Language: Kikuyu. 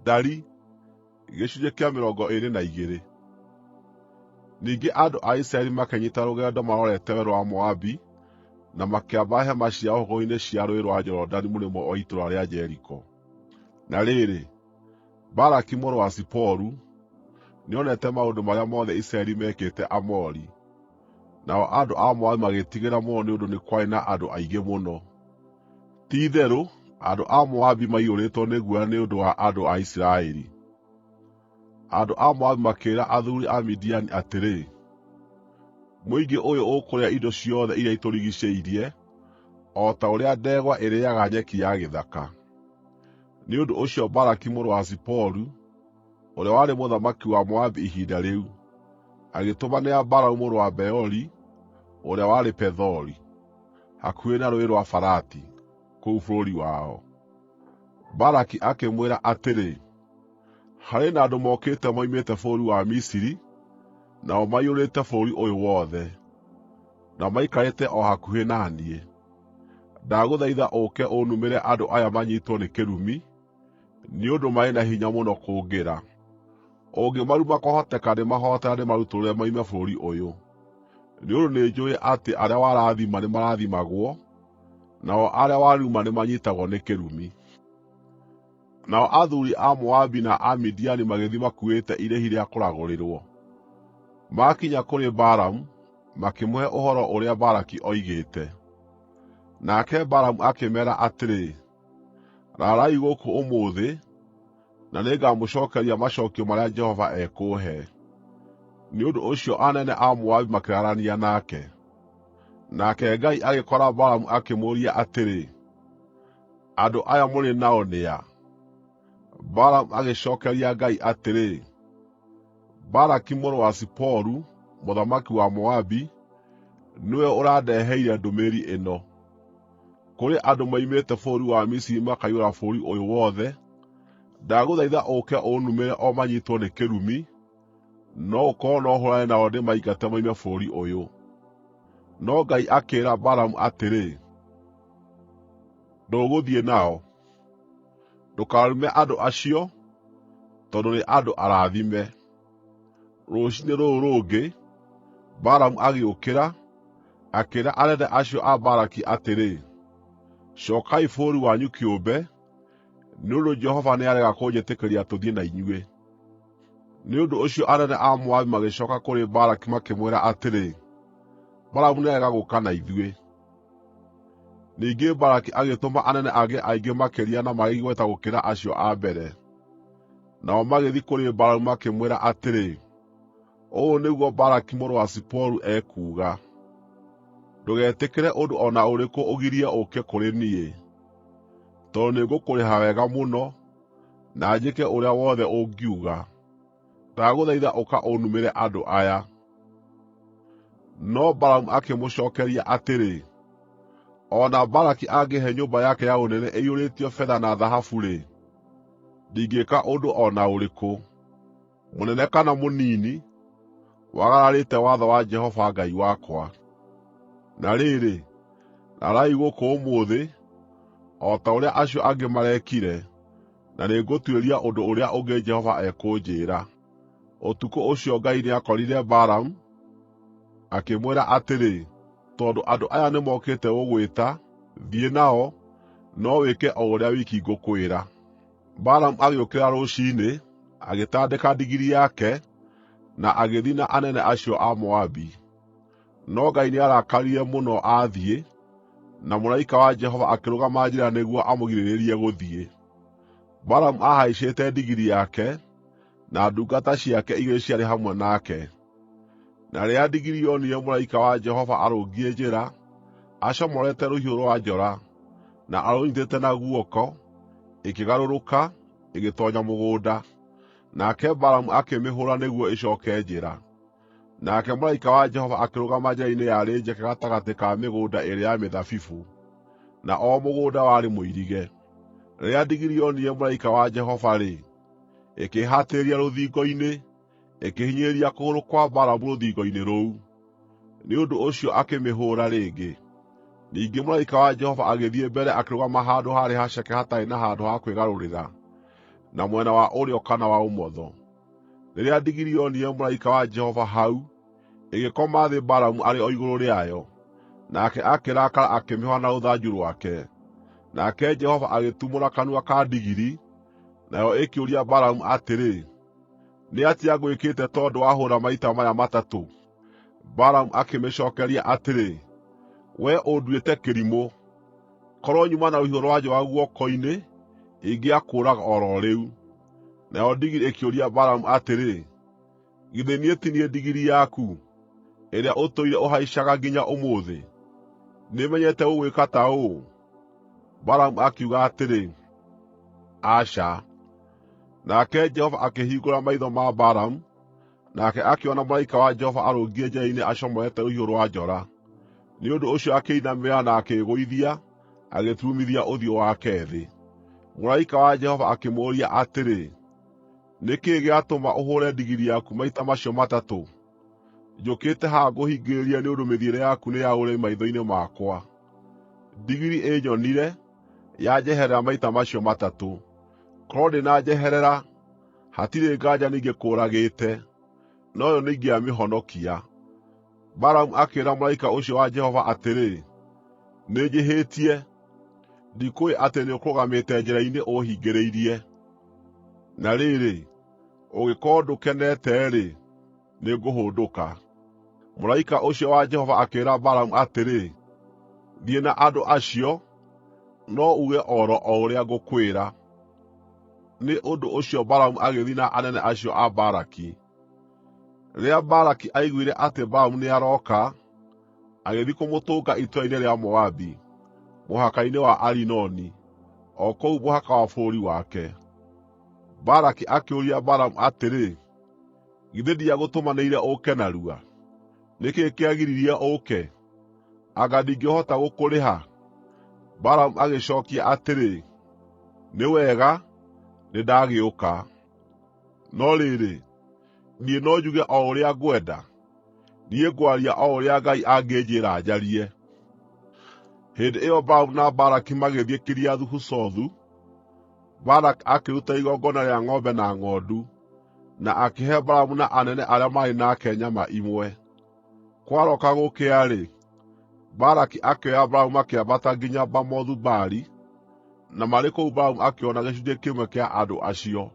Ndari. Ningĩ andũ a Isiraeli makĩnyiita rũgendo marorete werũ wa Moabi na makĩamba hema ciao hũgũrũrũ-inĩ cia Rũũĩ rwa Jorodani mũrĩmo wa itũũra rĩa Jeriko. Na rĩrĩ, Balaki mũrũ wa Ziporu nĩonete maũndũ marĩa mothe Isiraeli meekĩte Aamori, nao andũ a Moabi magĩĩtigĩra mũno nĩ ũndũ nĩ kwarĩ na andũ aingĩ mũno. Ti-itherũ andũ a Moabi maiyũrĩtwo nĩ guoya nĩ ũndũ wa andũ a Isiraeli. Andũ a Moabi makĩĩra athuuri a Midiani atĩrĩ, “Mũingĩ ũyũ ũkũrĩa indo ciothe iria itũrigiicĩirie, o ta ũrĩa ndegwa ĩrĩĩaga nyeki ya gĩthaka.” Nĩ ũndũ ũcio Balaki mũrũ wa Ziporu, ũrĩa warĩ mũthamaki wa Moabi ihinda rĩu, agĩtũmanĩra Balamu mũrũ wa Beori, ũrĩa warĩ Pethori, hakuhĩ na Rũũĩ rwa Farati, kũu bũrũri wao. Balaki akĩmwĩra atĩrĩ, “Harĩ na andũ mokĩte moimĩte bũrũri wa Misiri, nao maiyũrĩte bũrũri ũyũ wothe, na maikarĩte o hakuhĩ na niĩ. Ndagũthaitha ũũke ũnumĩre andũ aya manyiitwo nĩ kĩrumi, nĩ ũndũ marĩ na hinya mũno kũngĩra. Ũngĩmaruma kwahoteka ndĩmahoote na ndĩmarutũrũre moime bũrũri ũyũ. Nĩ ũndũ nĩnjũũĩ atĩ arĩa warathima nĩmarathimagwo, nao arĩa waruma nĩmanyiitagwo nĩ kĩrumi.” Nao athuuri a Moabi na a Midiani magĩthiĩ makuuĩte irĩhi rĩa kũragũrĩrwo. Maakinya kũrĩ Balamu, makĩmũhe ũhoro ũrĩa Balaki oigĩte. Nake Balamu akĩmeera atĩrĩ, “Raraai gũkũ ũmũthĩ, na nĩngamũcookeria macookio marĩa Jehova ekũũhe.” Nĩ ũndũ ũcio anene a Moabi makĩraarania nake. Nake Ngai agĩkora Balamu akĩmũũria atĩrĩ, “Andũ aya mũrĩ nao nĩ a?” Balamu agĩcookeria Ngai atĩrĩ, “Balaki mũrũ wa Ziporu, mũthamaki wa Moabi, nĩwe ũrandeheire ndũmĩrĩri ĩno: Kũrĩ andũ moimĩte bũrũri wa Misiri makaiyũra bũrũri ũyũ wothe. Ndagũthaitha ũũke ũnumĩre o manyiitwo nĩ kĩrumi, no gũkorwo no hũũrane nao ndĩmaingate moime bũrũri ũyũ.” No Ngai akĩĩra Balamu atĩrĩ, “Ndũgũthiĩ nao. Ndũkarume andũ acio, tondũ nĩ andũ arathime.” Rũciinĩ rũrũ rũngĩ, Balamu agĩũkĩra, akĩĩra anene acio a Balaki atĩrĩ, “Cookai bũrũri wanyu kĩũmbe, nĩ ũndũ Jehova nĩarega kũnjĩtĩkĩria tũthiĩ na inyuĩ.” Nĩ ũndũ ũcio anene a Moabi magĩcooka kũrĩ Balaki makĩmwĩra atĩrĩ, “Balamu nĩarega gũũka na ithuĩ.” Ningĩ Balaki agĩtũma anene angĩ aingĩ makĩria na marĩ igweta gũkĩra acio a mbere. Nao magĩthiĩ kũrĩ Balamu makĩmwĩra atĩrĩ, “Ũũ nĩguo Balaki mũrũ wa Ziporu ekuuga: Ndũgetĩkĩre ũndũ o na ũrĩkũ ũgirie ũũke kũrĩ niĩ, tondũ nĩngũkũrĩha wega mũno, na njĩke ũrĩa wothe ũngiuga. Ndagũthaitha ũka ũnumĩre andũ aya.” No Balamu akĩmũcookeria atĩrĩ, “O na Balaki angĩĩhe nyũmba yake ya ũnene ĩiyũrĩtio betha na thahabu-rĩ, ndingĩĩka ũndũ o na ũrĩkũ, mũnene kana mũnini, wagararĩte watho wa Jehova Ngai wakwa. Na rĩrĩ, raraai gũkũ ũmũthĩ, o ta ũrĩa acio angĩ marekire, na nĩngũtuĩria ũndũ ũrĩa ũngĩ Jehova ekũnjĩĩra.” Ũtukũ ũcio Ngai nĩakorire Balamu, akĩmwĩra atĩrĩ, “Tondũ andũ aya nĩmokĩte gũgwĩta, thiĩ nao, no wĩke o ũrĩa wiki ngũkwĩra.” Balamu agĩũkĩra rũciinĩ, agĩtandĩka ndigiri yake, na agĩthiĩ na anene acio a Moabi. No Ngai nĩarakarire mũno athiĩ, na mũraika wa Jehova akĩrũgama njĩra nĩguo amũgirĩrĩrie gũthiĩ. Balamu aahaicĩte ndigiri yake, na ndungata ciake igĩrĩ ciarĩ hamwe nake. Na rĩrĩa ndigiri yoonire mũraika wa Jehova arũngiĩ njĩra, acomorete rũhiũ rwa njora, na arũnyiitĩte na guoko, ĩkĩgarũrũka, ĩgĩtoonya mũgũnda. Nake Balamu akĩmĩhũũra nĩguo ĩcooke njĩra. Nake mũraika wa Jehova akĩrũgama njĩra-inĩ yarĩ njeke gatagatĩ ka mĩgũnda ĩĩrĩ ya mĩthabibũ, na o mũgũnda warĩ mũirige. Rĩrĩa ndigiri yoonire mũraika wa Jehova-rĩ, ĩkĩĩhatĩrĩria rũthingo-inĩ, ĩkĩhinyĩrĩria kũgũrũ kwa Balamu rũthingo-inĩ rũu. Nĩ ũndũ ũcio akĩmĩhũũra rĩngĩ. Ningĩ mũraika wa Jehova agĩthiĩ mbere akĩrũgama handũ haarĩ haceke hatarĩ na handũ ha kwĩgarũrĩra. na mwena wa ũrĩo kana wa ũmotho. Rĩrĩa ndigiri yoonire mũraika wa Jehova hau, ĩgĩkoma thĩ Balamu arĩ o igũrũ rĩayo, nake akĩrakara akĩmĩhũũra na rũthanju rwake. Nake Jehova agĩtumũra kanua ka ndigiri, nayo ĩkĩũria Balamu atĩrĩ, “Nĩ atĩa ngwĩkĩte tondũ wahũũra maita maya matatũ?” Balamu akĩmĩcookeria atĩrĩ, “Wee ũnduĩte kĩrimũ! Korwo nyuma na rũhiũ rwa njora guoko-inĩ, ingĩakũũraga o ro rĩu.” Nayo ndigiri ĩkĩũria Balamu atĩrĩ, “Githĩ niĩ ti niĩ ndigiri yaku, ĩrĩa ũtũire ũhaicaga nginya ũmũthĩ? Nĩmenyerete gũgwĩka ta ũũ?” Balamu akiuga atĩrĩ, “Aca.” Nake Jehova akĩhingũra maitho ma Balamu, nake akĩona mũraika wa Jehova arũngiĩ njĩra-inĩ acomorete rũhiũ rwa njora. Nĩ ũndũ ũcio akĩinamĩrĩra na akĩĩgũithia, agĩturumithia ũthiũ wake thĩ. Mũraika wa Jehova akĩmũũria atĩrĩ, “Nĩ kĩĩ gĩatũma ũhũũre ndigiri yaku maita macio matatũ? Njũkĩte haha ngũhingĩrĩrie nĩ ũndũ mĩthiĩre yaku nĩ ya ũremi maitho-inĩ makwa. Ndigiri ĩnyonire, yanjeherera maita macio matatũ. Korwo ndĩnanjeherera, hatirĩ nganja nĩingĩkũũragĩte, no yo nĩingĩamĩhonokia.” Balamu akĩĩra mũraika ũcio wa Jehova atĩrĩ, “Nĩnjĩhĩtie. Ndikũũĩ atĩ nĩũkũrũgamĩte njĩra-inĩ ũũhingĩrĩirie. Na rĩrĩ, ũngĩkorwo ndũkenete-rĩ, nĩngũhũndũka.” Mũraika ũcio wa Jehova akĩĩra Balamu atĩrĩ, “Thiĩ na andũ acio, no uuge o ro ũrĩa ngũkwĩra.” Nĩ ũndũ ũcio Balamu agĩthiĩ na anene acio a Balaki. Rĩrĩa Balaki aiguire atĩ Balamu nĩarooka, agĩthiĩ kũmũtũnga itũũra-inĩ rĩa Moabi, mũhaka-inĩ wa Arinoni, o kũu mũhaka wa bũrũri wake. Balaki akĩũria Balamu atĩrĩ, “Githĩ ndiagũtũmanĩire ũũke narua? Nĩ kĩĩ kĩagiririe ũũke? Anga ndingĩhota gũkũrĩha?” Balamu agĩcookia atĩrĩ, “Nĩ wega, nĩndagĩũka. No rĩrĩ, niĩ no njuge o ũrĩa ngwenda? Niĩ ngwaria o ũrĩa Ngai angĩnjĩĩra njarie.” Hĩndĩ ĩyo Balamu na Balaki magĩthiĩ Kiriathu-Huzothu. Balaki akĩruta igongona rĩa ng'ombe na ng'ondu, na akĩhe Balamu na anene arĩa maarĩ nake nyama imwe. Kwarooka gũkĩa-rĩ, Balaki akĩoya Balamu makĩambata nginya Bamothu-Baali, na marĩ kũu Balamu akĩona gĩcunjĩ kĩmwe kĩa andũ acio.